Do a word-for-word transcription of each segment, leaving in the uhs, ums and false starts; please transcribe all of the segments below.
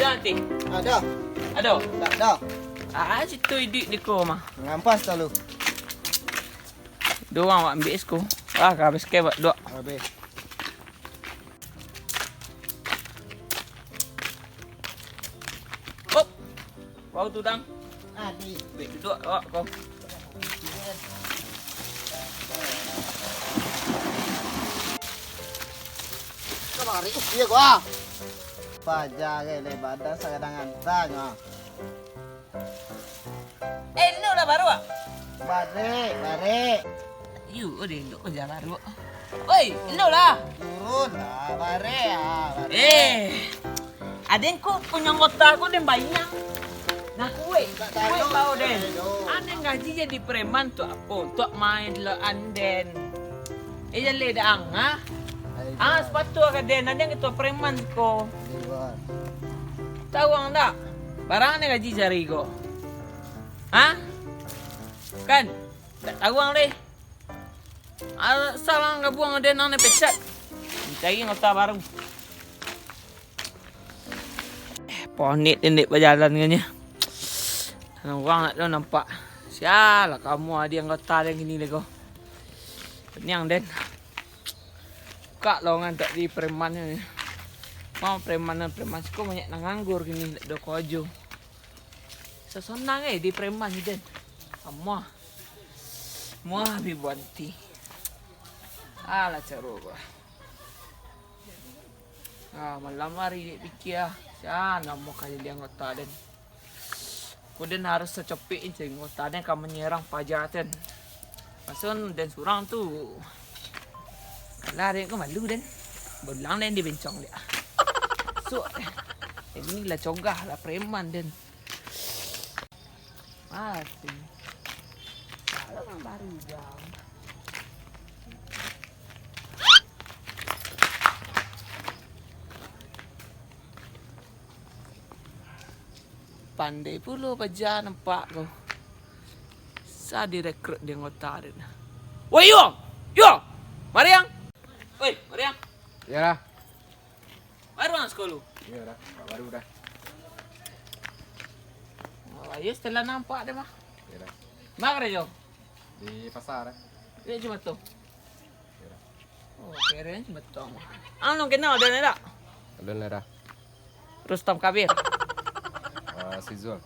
Nanti. Ado. Ado. Tak ado. Ah, situ iduik di ko mah. Ngampas talu. Dua urang awak ambiak siko. Ah, ka habis ke buat dua. Habis. Hop. Bau tu, Dang. Adi. Baik duduak awak ko. Kamari, iya gua. Paja ke le badan sagadang antang, ah. Eh, endo lah baru, ah. Barek, barek. Yu, oh, endo paja baru, ah. Oi, endo lah. Turun lah, barek, ah, barek. Eh, aden ko punyo anggota ko den banyak. Nah, kuek, kuek bau den. Aden gaji jadi preman tu apo? Untuak main lo anden. Eh, jaleh dah ang, ha? Ah, sepatu ka den, aden ketua preman ko. Tahu ang dak? Barang ni gaji sehari ko. Ha? Kan? Tak tahu ang deh. Asal ang gabuang den, ang pecat. Cari anggota baru. Eh, ponit den dek bajalan kan nyo. Urang nak tu nampak. Sialah kamu adi anggota den kini lego. Peniang den. Buka lowongan tak di preman ni. Mau preman, preman siko banyak nan nganggur kini, dak do kojo. Sasonang eh di preman ni den. Amuah. Muah bi buanti. Alah caro ko. Ah, malam hari dek pikia. Sia namo ka jadi anggota den. Ko den harus sacopik je, anggota den ka manyerang paja den. Masun den surang tu. Lah den ko malu den. Bolang den di bencong dia. Suak. Ini lah cogah lah preman den. Mati. Kalau orang baru jam. Pandai pulo paja nampak ko. Sa direkrut di anggota den. Woi, yo! Yo! Mariang! Woi, Mariang! Iyolah. Baru ang sekolah? Iyo dah, baru dah. Oh, iyo setelah nampak deh mah. Iyo dah. Mak kerja? Di pasar. Iyo cuma tu. Iyo dah. Oh, keren cuma tu. Ang nang kenal dia ni tak? Belum lah dah. Rustam Kabir. Ah, si Zul.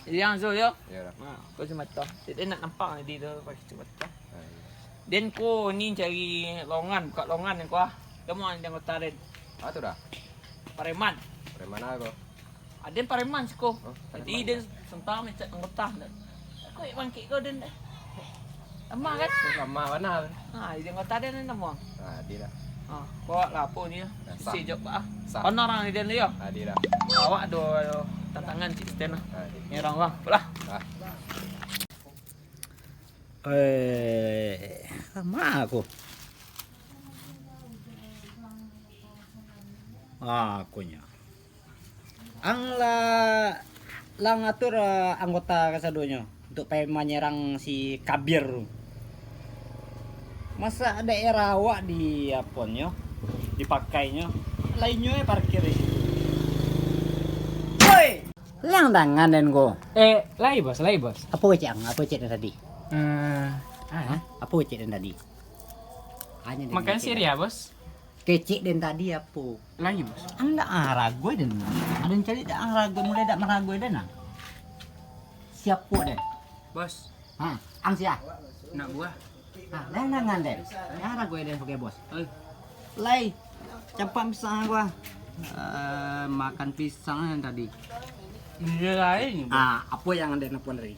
Yang Zul yo? Iyo dah. Nah, ko cuma tu. Jadi nak nampak di tu pakai cuma tu. Ah, iyo. Den ko ni cari longan, buka longan ko ah. Kamu ang anggota den. Ah, tu dah. Pareman. Pareman apa ko? Aden pareman siko. Oh, jadi pareman den dah. Santang mencak anggota den. Ko yang bangkit ko den dah. Lama kan? Lama mana? Ha, jadi anggota den ni namuang. Ah, dia dah. Ha, ko lah apa ni? Dah, sah. Sisi jok ah. Sah. Kono orang ni den yo. Ah, dia dah. Awak do tantangan cik Sten lah. Ah, dia. Ni orang bang. Apalah. Ah. Eh, ma ko? Ah, ko nyo. Ang lah, lah ngatur, eh, anggota kasadonyo untuak pai manyerang si Kabir tu. Masa daerah awak di aponyo, dipakainyo, lainnyo eh parkir di situ. Woi! Lang dangan den ko. Eh, lai, Bos, lai, Bos. Apo kecek ang? Apo kecek den tadi? Eh, ah. Hah? Apo kecek den tadi? Hanya den Makan kecek siri den. Ya, Bos? Kecek den tadi apo? Lai, Bos. Ang ndak, ah, ragu den. Aden cari dak, ang ragu, mulai dak maragu den, ah. Siapo den? Bos. Ha, ang sia? Nak buah. Ah, lai dangan den. Jan ragu den sabagai bos. Eh. Lai, campak pisang aku ah. Eh, makan pisang yang tadi. Iya lain. Ah, apo yang den lakukan tadi?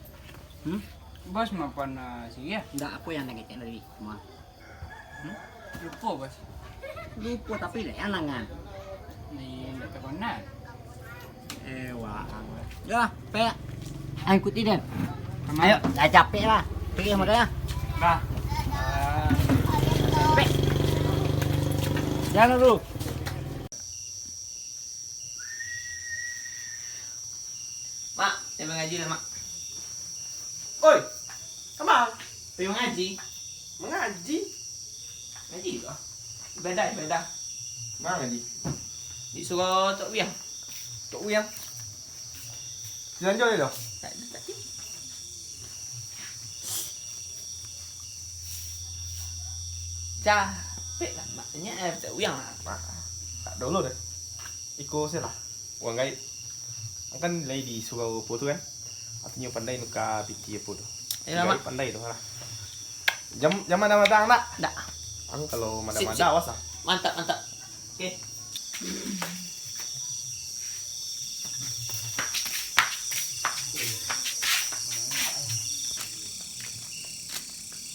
Hmm? Bos makan, eh, sih ya? Ndak, apo yang den kecek tadi? Ma. Hmm? Lupo, Bos. Lupo, tapi dak yang dangan. Ni ndak tahu nah. Eh, wah. Dah, pek. Ang ikuti den. Aman. Ayo, dah capek lah. Pergi sama dia. Dah. Capek. Jalan dulu. Mak, saya mengaji lah, Mak. Oi, kama? Pergi mengaji. Mengaji? Ngaji tu ah. Ibadah, ibadah. Ma ngaji? Di surau Tok Biang. Cok Uyang. Jalan jo yo doh. Tak ada, tak ada. Capek lah, maknyo, eh, Cok Uyang lah. Nah, tak dulu deh. Iko se lah. Urang gaib. Kan lai disuruah apo tu kan? Artinyo pandai nuka piti apo tu. Ayo, gaib Mak. Pandai tu lah. Jam, jam mada-mada ndak? Ndak. Ang kalau mada-mada, sip, sip. Awas lah. Mantap, mantap. Oke.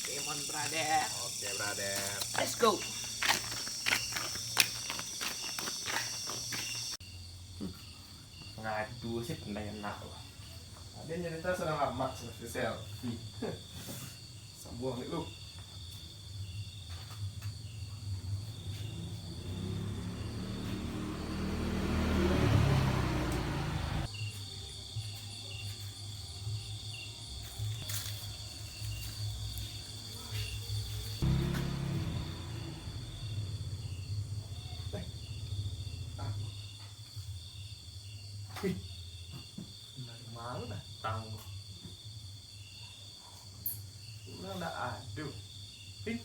Come on, brother. Oke, brother. Let's go. Ngadu se pandai anak tu. Ado carito surang lamak, selfie. Sambuang dek lu. Wih, dari mano datang? Urang ndak ado. Ih.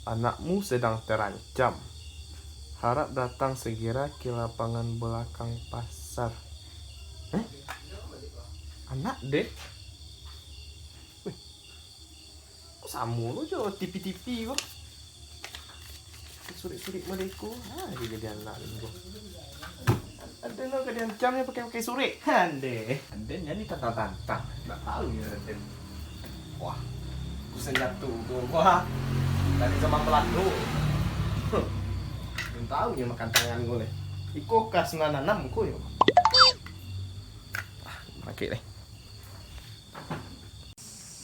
Anakmu sedang terancam. Harap datang segera ke lapangan belakang pasar. Eh? Anak deh? Wih. Kok samo lo jo T V-T V ko. Surek-surek model ko. Ha, ado jadi anak ni ko. Ado lo ka diancam nyo pakai-pakai surek. Ande. Ande nyo ni tantang-tantang. Ndak tahu nyo Raden. Wah. Ku sanjato ko. Wah. Dari zaman Belando. Huh. Belum tahu nyo makan tangan ko leh. Iko ka sembilan anam ko yo. Ah, pakai deh.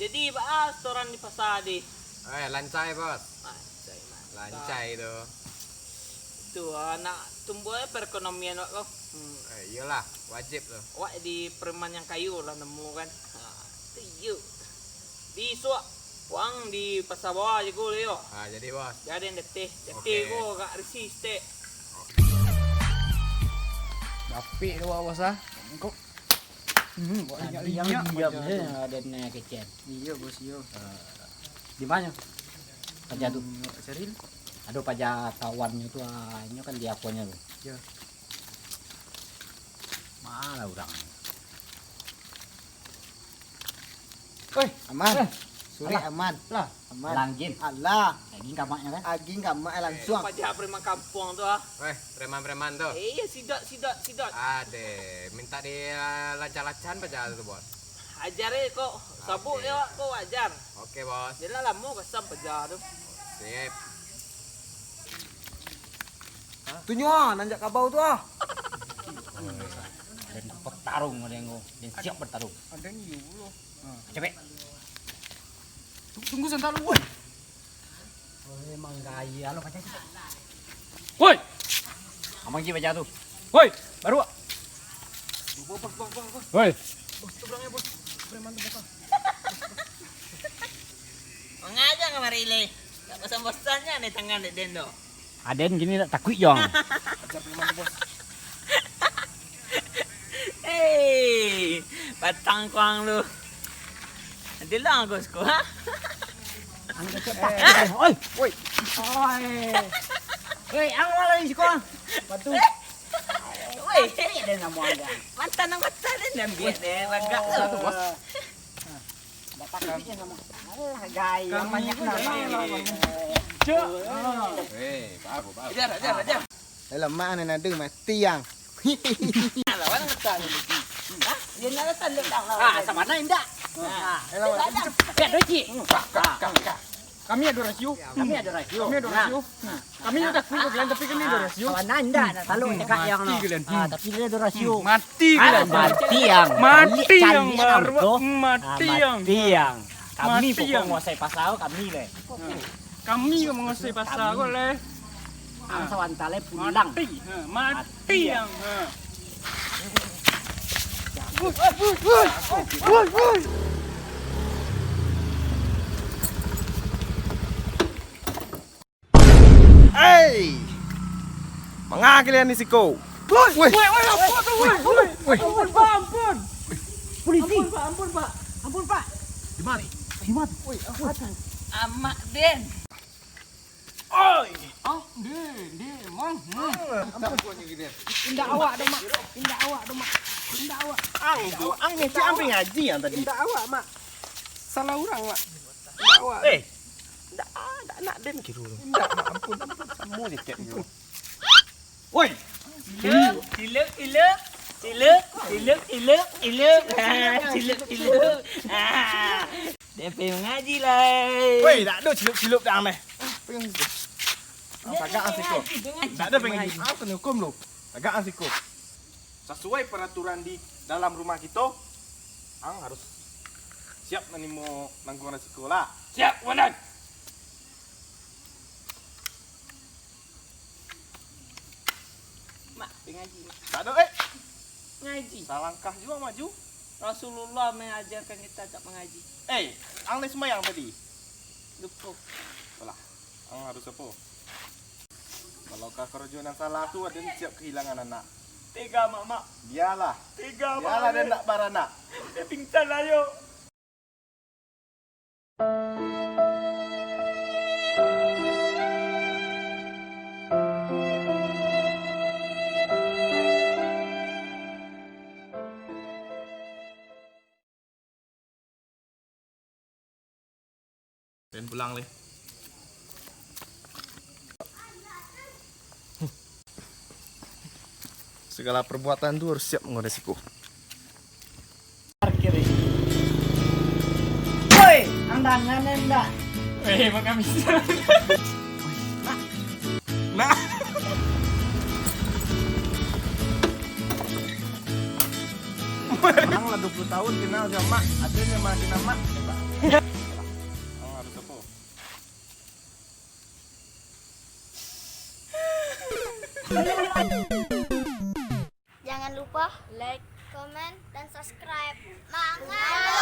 Jadi, baa setoran di pasa, Di? Eh, lancai, Bos. Lancai, mantap. Lancai tu. Itu, ah, nak tumbuah perekonomian awak ko. Hmm. Eh, iyolah, wajib tu. Awak di preman yang kayo lah nemu kan. Ha, tu iyo. Di isuak, wang di pasa bawah je ko, yo. Ah, jadi, Bos. Jadi, deteh. Deteh ko agak risih sitek. Dapik tu, Bos, ah. Engkau Hmm, buat Tadi yang linyak-linyak diam aja je tu. Ada naik kecil. Iyo, Bos, iyo. Ah. Di mana? Paja tu. Hmm, Seril. Aduh, paja tawannyo tu, ah, inyo kan di aponyo tu. Ya. Mana urang? Oi, Aman. Eh, Surek alah. Aman. Lah. Aman. Langgin. Alah. Aging kamaknyo kan? Aging kamak langsuang. Paja preman kampuang tu, ah. Weh, preman-preman tu. Eh, iyo, sidot, sidot, sidot. Ade, minta di, eh, lancah-lancahan paja tu, Bos. Ajar eh, kok. Sabuk Oke. Yo, kok ajar. Oke, Bos. Jelah lamo kasam paja tu. Sip. Tunyo ah, nanjak kabau tu ah. Dan bertarung dengan engkau. Dan siap bertarung. Ada ni dulu. Capek. Tunggu, tunggu sebentar lu, woi. Woi, emang gaya lo paja tu. Woi! Aman je paja tu. Woi, baru. Bos, bos, bos, bos, bos. Woi. Bos, tu belakangnya, bos. Preman tu, bos. Mangaja kamari, Le. Tak bosan-bosannya ni tangan dek den tu. Aden kini nak takuik jong. Ajar preman tu, bos. Hei, batang kuang lu. Nanti lah aku suka, ha? Angkat cepat. Eh, oi. Woi. Oi. Woi, ang malah di sekolah. Batu. Woi. Ini dia nama anda. Mantan anggota dia, dia ambil dia, bagak tu. Satu, bos. Kami, kami, Cuk. Eh, bagus, bagus. Ajar, ajar, ajar. Dalam mak anak nado mati yang. Lawan ngetan. Hah? Dia nak datang, dia tak lawan. Ah, sama nak indak? Ah. Ayo, lawan. Lihat tu, Cik. Kak, kak, kak, kak. Kami ado rasio. Kami ado rasio. Kami ado rasio. Kami ni takut kau kalian, tapi kami ado rasio. Kawan anda nak taluk cakap yang mati no. Kalian. Ah, tapi dia ado rasio. Mati kalian. Mati yang. Mati yang baru. Mati yang. Mati yang. Kami pokok menguasai pasar kami leh. Kami yang menguasai pasar kau leh. Ang sawanta leh pulang. Mati. Ha, mati yang. Ha. Woi, woi, woi. Hei! Manga kalian di siko? Woi, woi, woi, apo tu, woi, woi. Ampun, Pak, ampun. Polisi. Ampun, Pak, ampun, Pak. Ampun, Pak. Di mano? Di mano? Woi, ampun. Amak Den. Oi. Oh, Den, Den, Mang. Ampun. Indak awak doh, Mak. Indak awak doh, Mak. Indak awak. Ang tu, ang ni cak amping ngaji ang tadi. Indak awak, Mak. Salah urang, Mak. Indak awak. Eh, Ndak, ah, ndak nak den kiru. Ndak, ampun, ampun. Samo je cek kiru. Woi. Ciluk, ciluk, ciluk. Ciluk, ciluk, ciluk, ciluk. Ah, ciluk, ciluk. Ah. Dia pergi mengaji lah, eh. Woi, ndak ado ciluk-ciluk dah, meh. Ah, pegang situ. Ah, tagak ah siko. Ndak ado pengaji. Ah, kena hukum lu. Tagak ah siko. Sasuai paraturan di dalam rumah kito, ang harus siap manimo nangguang resiko lah. Siap, Komandan. Mak, pai ngaji, Mak. Tak ada, eh. Ngaji. Salangkah juo maju. Rasulullah mengajarkan kita tak mengaji. Eh, ang lai sumbayang tadi? Lupo. Alah, ang harus apo? Kalau ka karajo nan salah tu, aden siap kahilangan anak. Tega, Mak, Mak. Bialah. Tega, Mak. Bialah den ndak baranak. Dia pingsan lah, yo. Den pulang leh. Segala perbuatan tu harus siap mengoda siko. Parkir. Woi, ang dangan ndak? Eh, makan bisa. Nah. Ang lah dua puluh tahun kenal sama Mak, ada yang makin nama. Ang harus apa? Jangan lupa like, comment, dan subscribe. Mangan.